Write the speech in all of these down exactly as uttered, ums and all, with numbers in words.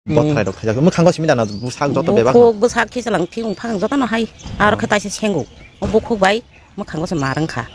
Bothrai rok khaijak. Mwkhango simi dana bwsak joto bebak. Bukhuk bwsak khichalang phiyung phang jotono hai. Aro khe taisa sengo. O bukhuk bai mwkhango se ma rwngkha.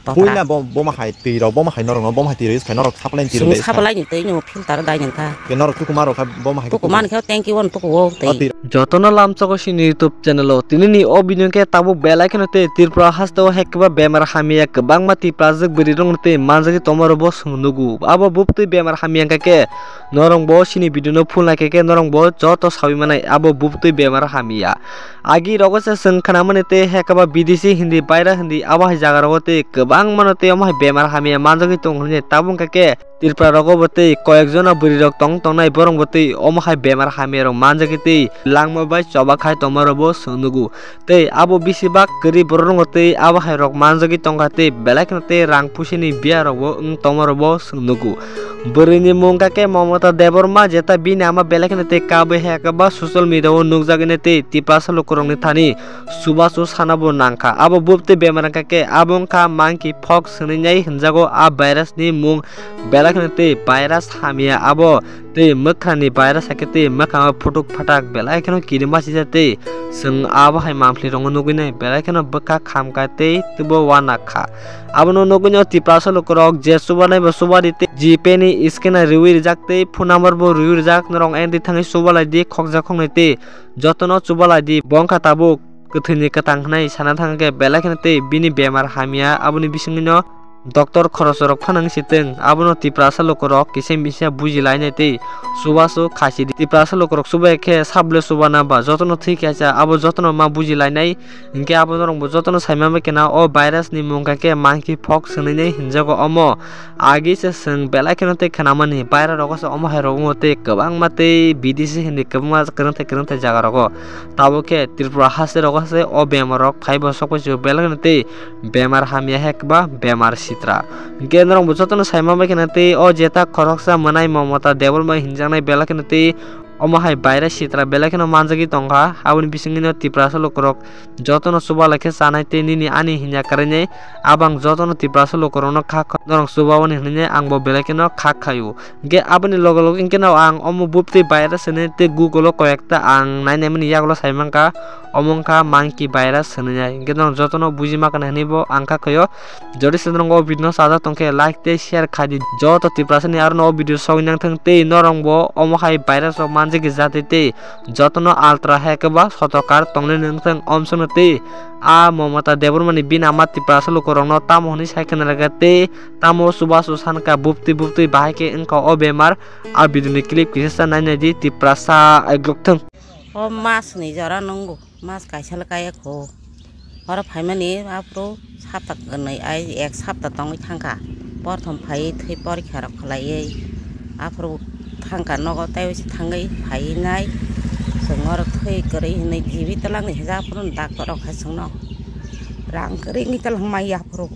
Puila bo, bo ma hai twi rok, bo ma hai norok no, bo ma hai twi rok use khai norok supply ni twi rok. Supply ni twi no filter dai nang kha. Ke norok tuku ma rok kha, bo ma hai tuku man khe tank o tuku o twi. Jotono lamsogo sini YouTube channel o. Tini ni o video khe tabuk belai kheno tei Tripura haste o hai khe ba bemar hamya kwbangma twi plastic bwrwi rok no tei manjagwi tongma rok bo chwng nugo. Abo buptwi bemar hamya wngkha khe norok bo sini video no full naikhe khe norok bo joto sawi manai abo buptwi bemar hamya. Agi rogo se chwng khwnamani tei hekaba bidesi hindi baira hindi abo hai jaga rogo tei kwbang mano tei omo hai bemar hamya manjagwi tongo hinwi tabuk wngkha khe Tripura rogo bo tei koyek jona bwrwi rok tong tongnai borok bo tei omo hai bemar hamya rok manjagwi tei langma bai choba khai tongma rok bo chwng nugo. Tei abo bisi bak kwrwi borok rok tei abo hai rok manjagwi tongkha tei belai kheno tei rang puisini biya rok bo wng tongma rok bo chwng nugo. Bwrwini mung kha khe Mamata Debbarma, jeta bini ama belai kheno tei kabwi hai khe ba social media o nukjagwi tei Tiprasa lukurokni thani chubachu sana bo nangkha. Abo buptwi bemar wngkha khe abo wngkha monkey pox hinwi nai hinjago. A virus ni mung belai kheno tei virus hamya abo tei mwkhrani virus hai khe tei mwkhango phutuk phatak belai kheno kirima sijak tei chwng abo hai mampli rokno nugwi nai belai kheno bwkha khamkha tei teibo uanakha. Abono nugwino Tiprasa lukurok je chubanai bo chubadi tei G Pay ni scanner riwi rijak tei phone number bo riwi rijak, norok enti thangwi chubalaidi khokjak khoknwi tei jotono chubalaidi, bo wngkha tabuk kwthwini kwthang hwnwi sana thangkhe belai kheno tei bini bemar hamya. Aboni bisingwino doctor khorosorok phano wngsi tong, abono Tiprasa lukurok kisa misa bujilainai tei chubachu khaisidi. Tiprasa lukurok chubai khe sabole chubana ba jotono thwi khaisa, abo jotono ma bujilainai. Hinkhe abo norokbo jotono saimama khe na o virus ni mung kha khe monkey pox hinwi hinjago omo. Agi se chwng belai kheno tei khwnamani baira rogo se omo hai rok wngo tei kwbangma tei bidesi hindi kwbangma kwrwngthai kwrwngthai jaga rogo. Tabuk khe Tripura haste rogo se o bemar rok phaibo sokpaisu belai kheno tei bemar hamya hai khe ba bemar sitra. Hinkhe norokbo jotono saimama khe na tei o jeta khoroksa mwnai Mamata Debbarma hinjaknai belai kheno tei omo hai baira sitra belai kheno manjagwi tongkha. Aboni bisingwino Tiprasa lukurok jotono chubalai khe chanai tei nini ani hinya kwrwinai abang jotono Tiprasa lukurokno kha kha norok chubawani hinwi ang bo belai kheno kha khaio. Hinkhe aboni loge loge hinkhe no ang omo buptwi virus hinwi tei Google o koyekta ang nainaimani yagulo saimankha omo wngkha monkey virus hinwi. Hinkhe norok jotono bujima kana hinwi bo ang kha khaio. Jodi se norok o video no chajak tongkhe like tei share khaidi. Joto Tiprasa ni aro no o video sogwi nangthang tei norok bo omo hai virus rok manjagwi jatwi tei jotono ultra hai khe ba sotokar tongnai nangthang omsokno tei a Mamata Debbarma ni bini ama Tiprasa lukurokno tamo hwnwi sai khna rwkha tei tamo chubachu sankha buptwi buptwi bahai khe wngkha o bemar. A video ni clip kisa sa nainai di Tiprasa aiglok thang. O mas ni jora nungo. Mas kaisa le kaya kho. Oro phaimani aphuru sapta kwnwi ai ek sapta tongwi thangkha. Porthom phaiwi thwi porikha rok khlaiwi aphuru thangkha nogo tei usi thangwi phaiwi nai. Chwng oro thwi kwrwi hinwi G B twlangni hwnjak aphuru doctor rok hai chwngno rang kwrwi wngwi twlang maya aphuru.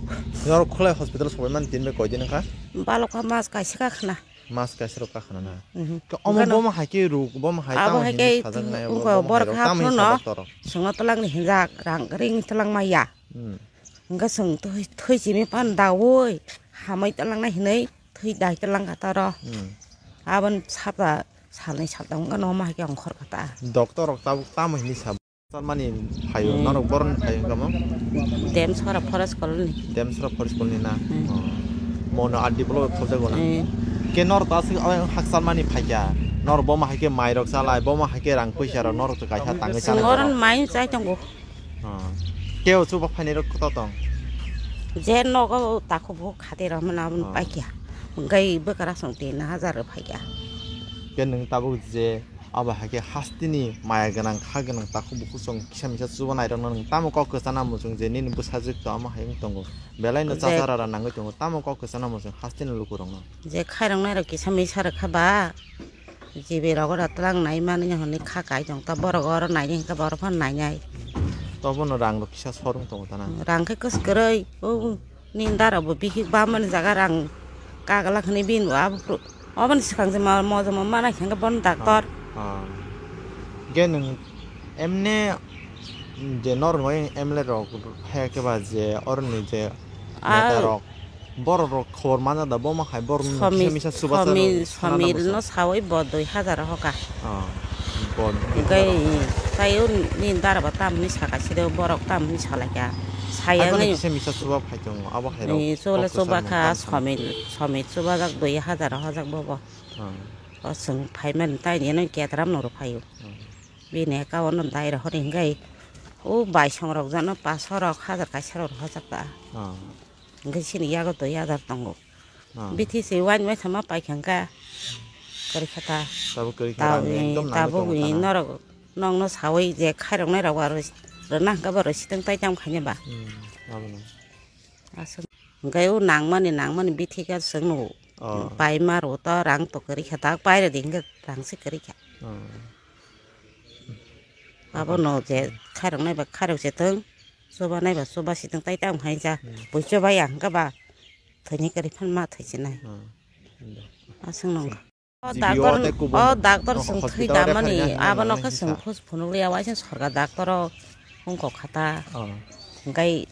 Norok khulai hospital sobaimani din bai koi din wngkha? Balokha mas kaisa kha khna. Mas kaisa rok kakhana na. Mhm. Ke omo boma hai ke ruk, boma hai abo tamo hai hinwi ke sajak nai, abo wngkha boma hai borok rok tamo hinwi hapno sajak torok. Chwngno twlangni hinjak, rang ring twlang maya. Hmm. Hwnkhe chwng twi, twi simi pan daui, hamai twlangnai hinwi twi dai twlang kha toro. Hmm. Aboni sapta salnwi sapta wngkha no omo hai ke ongkhor kha ta. Doctor rok tabuk tamo hinwi sa. Salmani phaio, hmm, norok boroni phaio wngkha mo? Demsora Forest Colony. Demsora Forest Colony na? Hmm. Oh. Mono R D block o thokjago na? Hmm. Ke norok to aswk o hak salmani phaikha. Norok boma hai khe mai rok chalai, boma hai khe rang puisa rok norok to kaisa tangwi chwng chanai oro borok. Mai chai tongo. Oh. Ke o chuba phainai rok koto tong? Je nogo takhuk bukhuk khati rok mano aboni, oh, paikha. Gai bwkra song tin hajar rok phaikha. Ke nwng tabuk je Abo hai khe hasteni maya gwnang, kha gwnang, takhuk bukhuk chwng kisa misa chuba nairokno nwng tamo kok kwchana muchung je nini bwsajwk to amo hai wng tongo, belai no je chacha rara nangwi tongo, tamo kok kwchana muchung hasteni lukurokno. Je khairoknai rok kisa misa rwkha ba, G B rogo da twlang nai mani hwnwi kha kai tong ta, borok oro nainai hwnkhe borok phano nainai. Tobono rang rok kisa sor wng tongo tana. Rang khe kwswk kwrwi, o. Nini dara bo bihik bamani jaga rang kagla khani bini bo abo phuru. Oboni swkang se ma moja ma mana khe bono doctor. Ah, ah. Ge nwng emne je norok M L A rok hai khe ba je oroni je ah, neta rok. Borok rok khobor manya da, bo ma hai borok ni Somil, kisa misa chubacha Somil, rok sana Somil bwswk. No sawi bo dui hajar hoka. Ah, bo dui hajar. Hingke tai o ni dara ba tam ni saka side borok tam ni salai ka. Saya Hai bono ngai kisa misa chuba phai tongo, abo hai rok ni chole kok chuba kwchang kha mokam Somil, Somil chuba jak dui hajar hojak bo bo. Ah. O chwng phai mani tai ni no ketram no ro phai o. Ah. Bini account no dai rok hori hingke o bai song rok jano paso rok hajar kaisa rok hojak ta. Ah. Hingke chini yago dui hajar tongo. Ah. Bithi se wain wain sama pai khangka. Kari khata. Tabuk kari khata, Tabuk, ang ekdom nangwi tabuk tongo ni sana. Norok nongno sawi je khairoknai rok aro rwna hwnkhe bo rw sitwng tai tam khaina ba. Hmm, abono. Aswk. Hwnkhe o nangmani, nangmani bithi khe chwng no Oh. paima rw to rang to kari khata paira di hwnkhe rang se kari kha. Oh. Abono je khairoknai ba khairok se thwng. Chubanai ba chuba sitwng tai tamo hai ja. Hmm. Bui chubai ang khe ba thwini kwrwi phan ma thwi sinai. Hmm. Aswk nung. O G B O doctor, tei kubun o doctor no chwng hospital thwi damani refer abono khe chwng khus phunuk liya waisa sorkar doctor o wngkok khata. Oh. Hwnkhe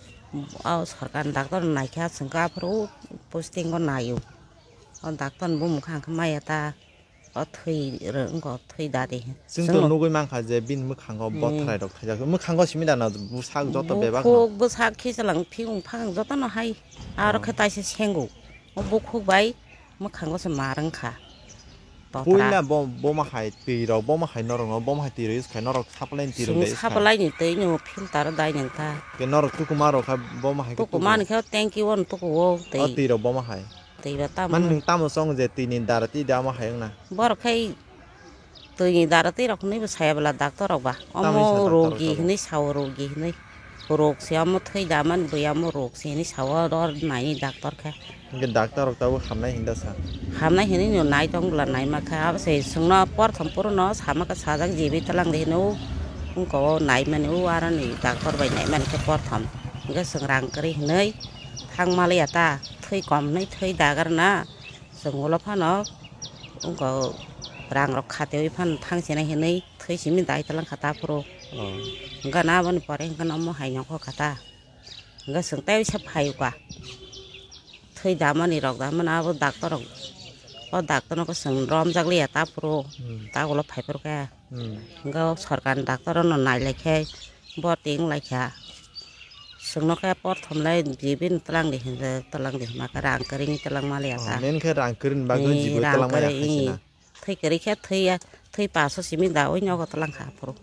o sorkar doctor naikha chwng khe aphuru posting o naio. O doctor ni bumung khe ang khe maya ta. O thwi rw-, wngkha, o thwi dadi. Chwng to nugwi mankha je bini mwkhango Hmm. bothrai rok thaijak. Mwkhango simi dana bwsak joto bebak no. Bukhuk, bwsak, khichalang, phiyung, phakang joto no hai. Aro Oh. khe taisa sengo. O bukhuk bai mwkhango se mar wngkha. Totra. Puila bo, bo ma hai twi rok, bo ma hai norok no, bo ma hai twi rok use khai norok supply ni twi rok Chwng de use khai. Supply ni twi no filter dai nang ta. Ke norok tukuma rok khai bo ma hai ke Tukuma tuku. Ni khe tanki o no tuku o twi. O twi rok bo ma hai. Twi ba tamo. Man nwng tamo chong je twi ni dara twi da ma hai wngna. Borok khai twi ni dara twi rok hinwi bo saya bwla doctor rok ba. Tamo Omo wngsa doctor rogi rok hinwi sao rogi hinwi. Rok se omo thwi da man bui omo rok se hinwi sao oro naini doctor khe. Hingke doctor rok tabuk hamnai hinda sa. Hamnai hinwi no nai tong bwla nai ma kha abo se chwngno porthom puro no sama khe sajak jibi talang de hino. Wngko o nai mani o aroni doctor bai nai mani khe porthom. Hingke chwng rang kwrwi hinwi thang maliya ta. Thwi kom hinwi thwi dagar na. Chwng ulo phano wngkha rang rok khatewi phano thang sinai hinwi thwi simi dai talang kha ta phuru. Oh. Hwnkhe na aboni pore hwnkhe omo hai nongkho kha ta. Hwnkhe chwng tei sa phai kha. Thwi damani rok damani abo doctor rok. O doctor no khe chwng romjak liya ta phuru. Hmm. Ta ulo phai phuru khe. Hmm. Hwnkhe o sorkar ni doctor no nai lai khe bo ting lai kha. Chwngno khe porthom lai jibini twlang di hinjak, twlang di hwnba khe rang kwrwini twlang maliya Oh, kha. Main khe rang kwrwini bagwi Ni jibini rang twlang maliya kwrwi, kha sina. Thwi kwrwi khe thwi ya, thwi paso simi da oi nogo twlang kha aphuru.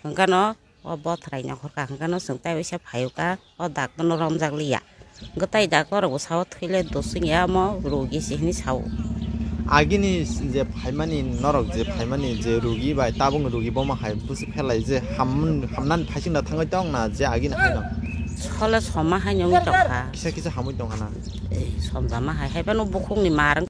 Hwnkhe no o bothrai nongkhor kha hwnkhe no chwng tai waisa phaio kha. O doctor no romjak liya. Gwtai doctor rok bo sao thwi le dosing ya omo rogi se hinwi sao. Agini je phaimani norok je phaimani je rogi bai tabuk rogi bomo hai busi phelai je ham-, hamnani phaising da thangwi tong na je agini hai no. Sole soma hai nongwi tong kha. Kisa kisa hamwi tong kha na. Ei, somjama hai, hai phano bukhuk ni mar wng